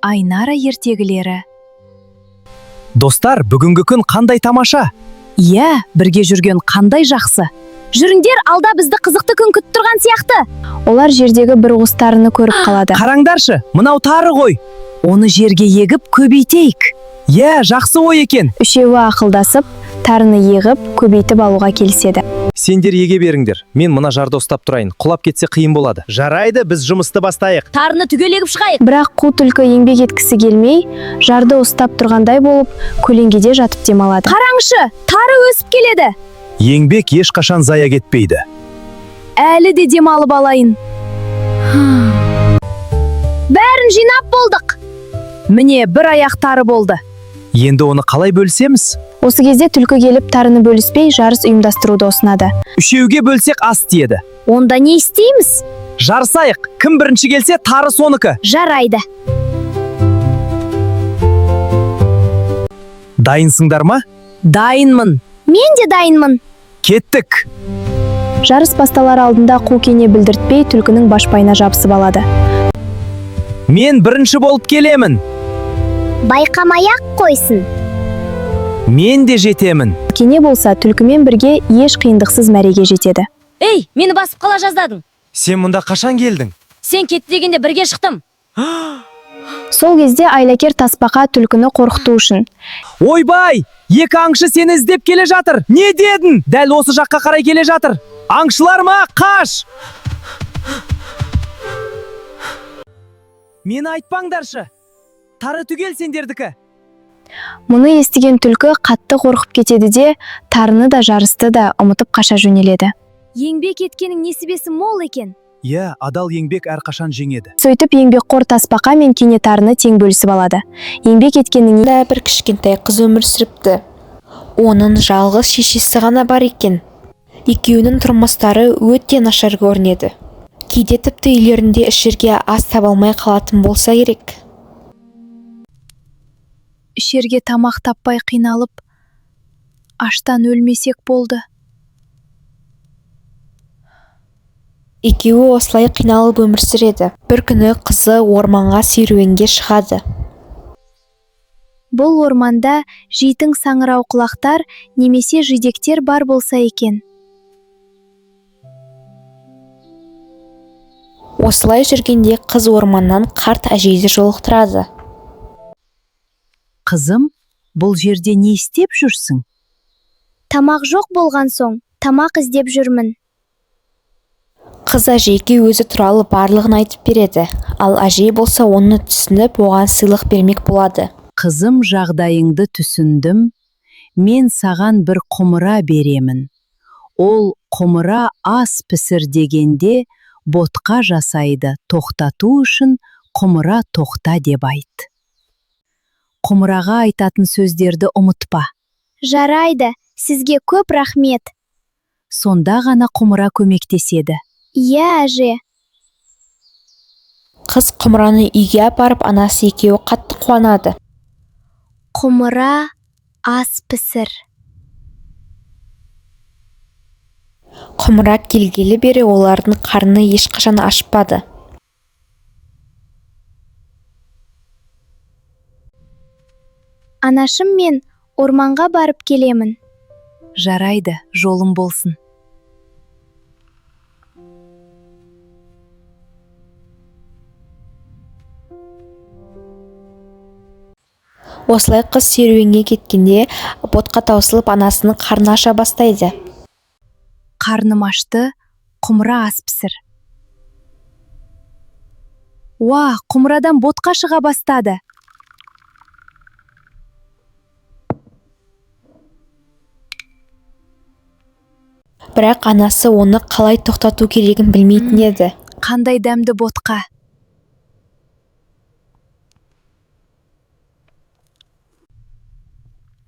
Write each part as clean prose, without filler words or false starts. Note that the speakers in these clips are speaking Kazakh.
Айнара ертегілері. Достар, бүгінгі күн қандай тамаша! Иә, бірге жүрген қандай жақсы. Жүріңдер, алда бізді қызықты күн күтіп тұрған сияқты. Олар жердегі бір уыс тарыны көріп қалады. Қараңдаршы, мынау тары ғой. Оны жерге егіп көбейтейік. Иә, жақсы ой екен. Үшеуі ақылдасып, тарыны егіп, көбейтіп алуға келіседі. Сендер еге беріңдер. Мен мына жарды ұстап тұрайын. Құлап кетсе қиын болады. Жарайды, біз жұмысты бастайық. Тарыны түгел егіп шығайық. Бірақ қу түлкі еңбек еткісі келмей, жарды ұстап тұрғандай болып, көлеңкеде жатып демалады. Қараңшы, тары өсіп келеді. Еңбек ешқашан зая кетпейді. Әлі де демалып алайын. Бәрін жинап болдық. Міне, бір аяқ тары болды. Енді оны қалай бөлісеміз? Осы кезде түлкі келіп тарыны бөліспей, жарыс ұйымдастыруды ұсынады. Үшеуге бөлсек ас тиеді. Онда не істейміз? Жарысайық. Кім бірінші келсе, тары соныкі. Жарайды. Дайынсыңдар ма? Дайынмын. Мен де дайынмын. Кеттік. Жарыс басталар алдында қу кене білдіртпей түлкінің башпайына жабысып алады. Мен бірінші болып келемін. Байқамай-ақ қойсын. Мен де жетемін. Кене болса түлкімен бірге еш қиындықсыз мәреге жетеді. Ей, мені басып қала жаздадың. Сен мұнда қашан келдің? Сен кетті дегенде бірге шықтым. Сол кезде айлакер тасбақа түлкіні қорқыту үшін Ойбай! Екі аңшы сені іздеп келе жатыр. Не дедің? Дәл осы жаққа қарай келе жатыр. Аңшылар ма? Қаш! Мені айтпаңдаршы. Тары түгел сендердікі. Мұны естіген түлкі қатты қорқып кетеді де, тарыны да жарысты да ұмытып қаша жөнеледі. Еңбек еткенің несібесі мол екен. Иә, адал еңбек әрқашан жеңеді. Сөйтіп еңбекқор тасбақа мен кене тарыны тең бөлісіп алады. Еңбек еткеннің Да бір кішкентай қыз өмір сүріпті. Оның жалғыз шешесі ғана бар екен. Екеуінің тұрмыстары өте нашар көрінеді. Кейде тіпті үйлерінде ішерге ас таба алмай қалатын болса керек. Ішерге тамақ таппай қиналып, аштан өлмесек болды. Екеуі осылай қиналып өмір сүреді. Бір күні қызы орманға серуенге шығады. Бұл орманда жейтін саңырауқұлақтар немесе жидектер бар болса екен. Осылай жүргенде қыз орманнан қарт әжейді жолықтырады. Қызым, бұл жерде не істеп жүрсің? Тамақ жоқ болған соң, тамақ іздеп жүрмін. Қыз әжейге өзі туралы барлығын айтып береді. Ал әжей болса оны түсініп, оған сыйлық бермек болады. Қызым, жағдайыңды түсіндім. Мен саған бір құмыра беремін. Ол құмыра ас пісір дегенде ботқа жасайды, тоқтату үшін құмыра тоқта деп айт. Құмыраға айтатын сөздерді ұмытпа. Жарайды, сізге көп рахмет. Сонда ғана құмыра көмектеседі. Иә, әже. Қыз құмыраны үйге апарып, анасы екеуі қатты қуанады. Құмыра ас пісір. Құмыра келгелі бері олардың қарны ешқашан ашпады. Анашым мен орманға барып келемін. Жарайды, жолың болсын. Осылай қыз серуенге кеткенде ботқа таусылып, анасының қарны аша бастайды. Қарным ашты, құмыра ас пісір. Уа, құмырадан ботқа шыға бастады. Бірақ анасы оны қалай тоқтату керегін білмейтін еді. Қандай дәмді ботқа.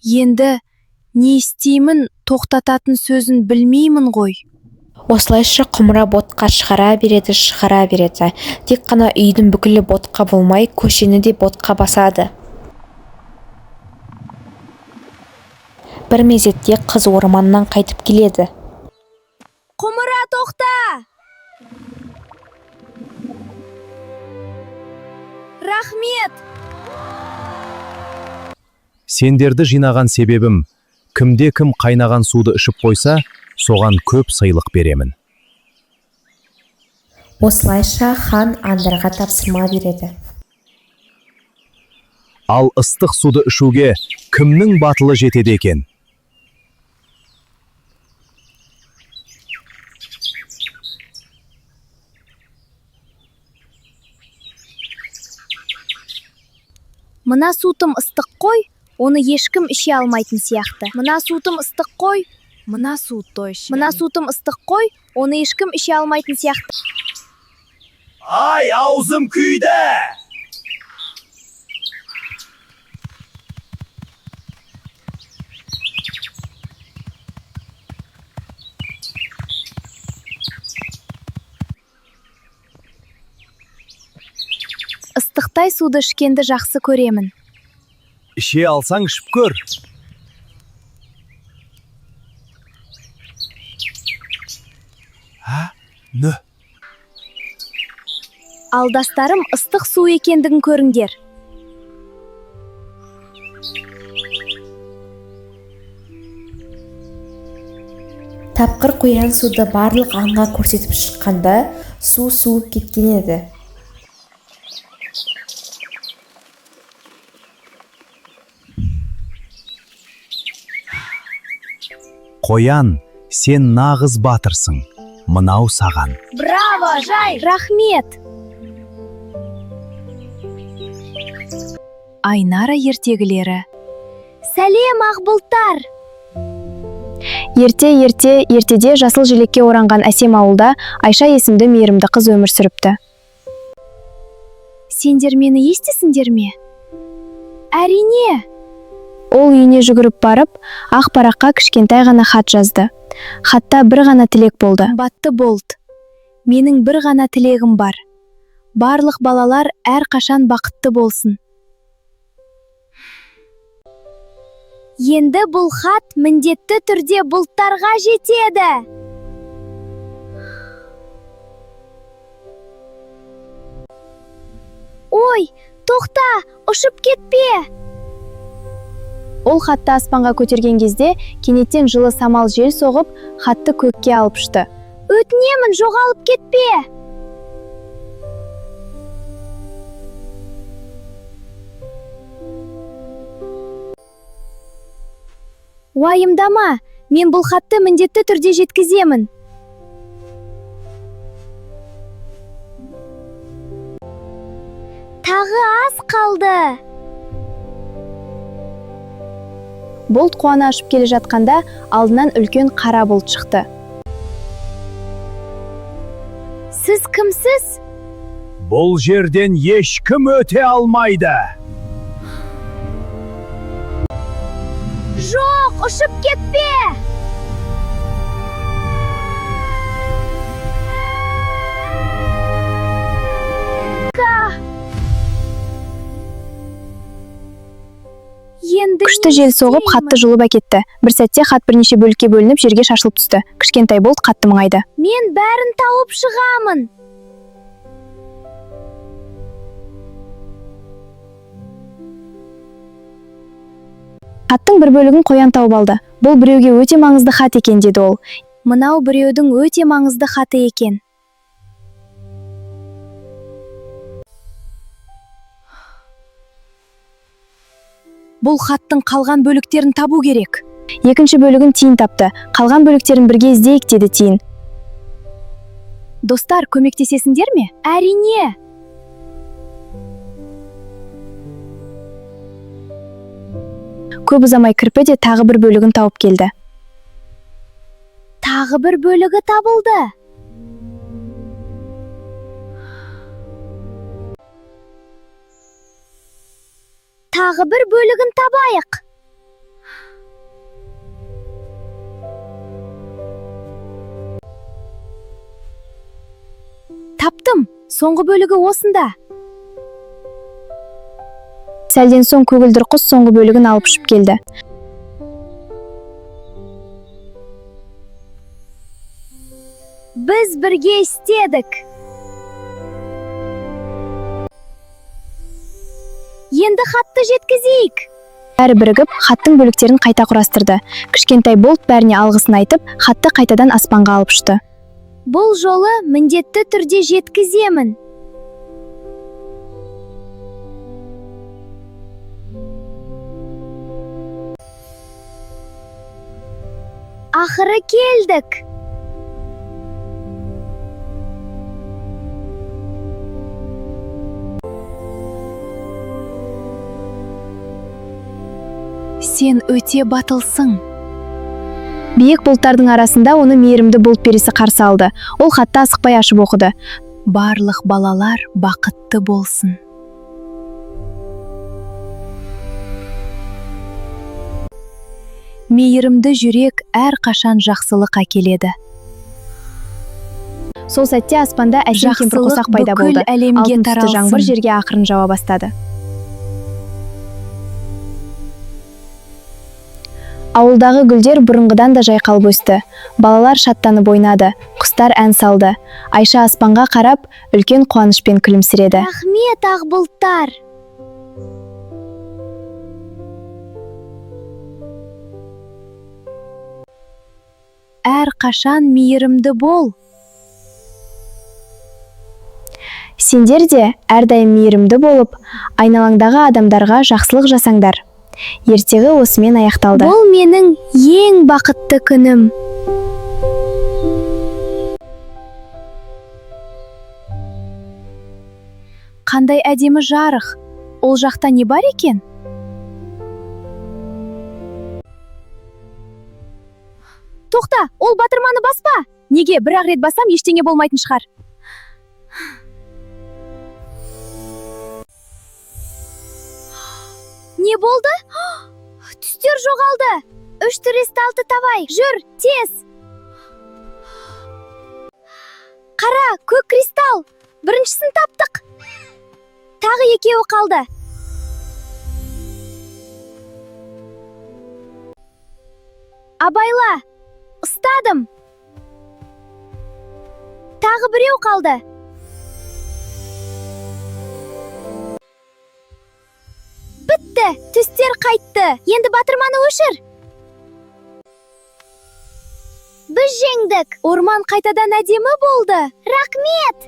Енді не істеймін, тоқтататын сөзін білмеймін ғой. Осылайша құмыра ботқа шығара береді, шығара береді. Тек қана үйдің бүкілі ботқа болмай, көшені де ботқа басады. Бір мезетте қыз орманнан қайтып келеді. Құмыра тоқта! Рахмет! Сендерді жинаған себебім, кімде кім қайнаған суды ішіп қойса, соған көп сыйлық беремін. Осылайша хан аңдарға тапсырма береді. Ал ыстық суды ішуге кімнің батылы жетеді екен? Мына су тым ыстық қой, оны ешкім іше алмайтын сияқты. Мына су тым ыстық қой, Мына су той. Мына су тым ыстық қой, оны ешкім іше алмайтын сияқты. Ай, аузым күйді! Ыстықтай суды ішкенді жақсы көремін. Іше алсаң ішіп көр. Ә, нө. Алдастарым ыстық су екендігін көріңдер. Тапқыр қоян суды барлық аңға көрсетіп шыққанда, су суып кеткен еді. Қоян, сен нағыз батырсың. Мынау саған. Браво, Жай! Рахмет! Айнара ертегілері. Сәлем, ақ бұлттар! Ерте, ерте, ертеде жасыл желекке оранған әсем ауылда Айша есімді мейірімді қыз өмір сүріпті. Сендер мені естісіңдер ме? Әрине! Ол үйіне жүгіріп барып, ақ параққа кішкентай ғана хат жазды. Хатта бір ғана тілек болды. Қымбатты Болт, менің бір ғана тілегім бар. Барлық балалар әрқашан бақытты болсын. Енді бұл хат міндетті түрде бұлттарға жетеді. Ой, тоқта, ұшып кетпе! Ол хатты аспанға көтерген кезде кенеттен жылы самал жел соғып, хатты көкке алып ұшты. Өтінемін, жоғалып кетпе! Уайымдама, мен бұл хатты міндетті түрде жеткіземін. Тағы аз қалды. Болт қуана ұшып келе жатқанда алдынан үлкен қара бұлт шықты. Сіз кімсіз? Бұл жерден ешкім өте алмайды. Жоқ, ұшып кетпе! Енді Күшті жел соғып, хатты жұлып әкетті. Бір сәтте хат бірнеше бөлікке бөлініп, жерге шашылып түсті. Кішкентай Болт қатты мұңайды. Мен бәрін тауып шығамын. Хаттың бір бөлігін қоян тауып алды. Бұл біреуге өте маңызды хат екен, деді ол. Мынау біреудің өте маңызды хаты екен. Бұл хаттың қалған бөліктерін табу керек. Екінші бөлігін Тиін тапты. Қалған бөліктерін бірге іздейік, деді Тиін. Достар, көмектесесіңдер ме? Әрине! Көп ұзамай кірпі де тағы бір бөлігін тауып келді. Тағы бір бөлігі табылды. Тағы бір бөлігін табайық. Таптым. Соңғы бөлігі осында. Сәлден соң көгілдір құс соңғы бөлігін алып ұшып келді. Біз бірге істедік. Енді хатты жеткізейік. Бәрі бірігіп, хаттың бөліктерін қайта құрастырды. Кішкентай Болт бәріне алғысын айтып, хатты қайтадан аспанға алып ұшты. Бұл жолы міндетті түрде жеткіземін. Ақыры келдік. Сен өте батылсың. Биік бұлттардың арасында оны мейірімді бұлт перісі қарсы алды. Ол хатты асықпай ашып оқыды. Барлық балалар бақытты болсын. Мейірімді жүрек әрқашан жақсылық әкеледі. Сол сәтте аспанда әсем кемпір Жақсылық қосақ пайда бүкіл болды. әлемге Алтын түсті жаңбыр таралсын. жерге ақырын жауа бастады. Ауылдағы гүлдер бұрынғыдан да жайқалып өсті. Балалар шаттанып ойнады, құстар ән салды. Айша аспанға қарап, үлкен қуанышпен күлімсіреді. Рахмет, ақ бұлттар. Әрқашан мейірімді бол. Сендер де әрдайым мейірімді болып, айналаңдағы адамдарға жақсылық жасаңдар. Ертегі осымен аяқталды. Бұл менің ең бақытты күнім. Қандай әдемі жарық. Ол жақта не бар екен? Тоқта, ол батырманы баспа. Неге бір-ақ рет бассам ештеңе болмайтын шығар. Не болды? Түстер жоғалды. Үш кристалды табайық. Жүр, тез. Қара, көк кристалл. Біріншісін таптық. Тағы екеуі қалды. Абайла, ұстадым. Тағы біреу қалды. Бітті, түстер қайтты. Енді батырманы өшір. Біз жеңдік. Орман қайтадан әдемі болды. Рахмет.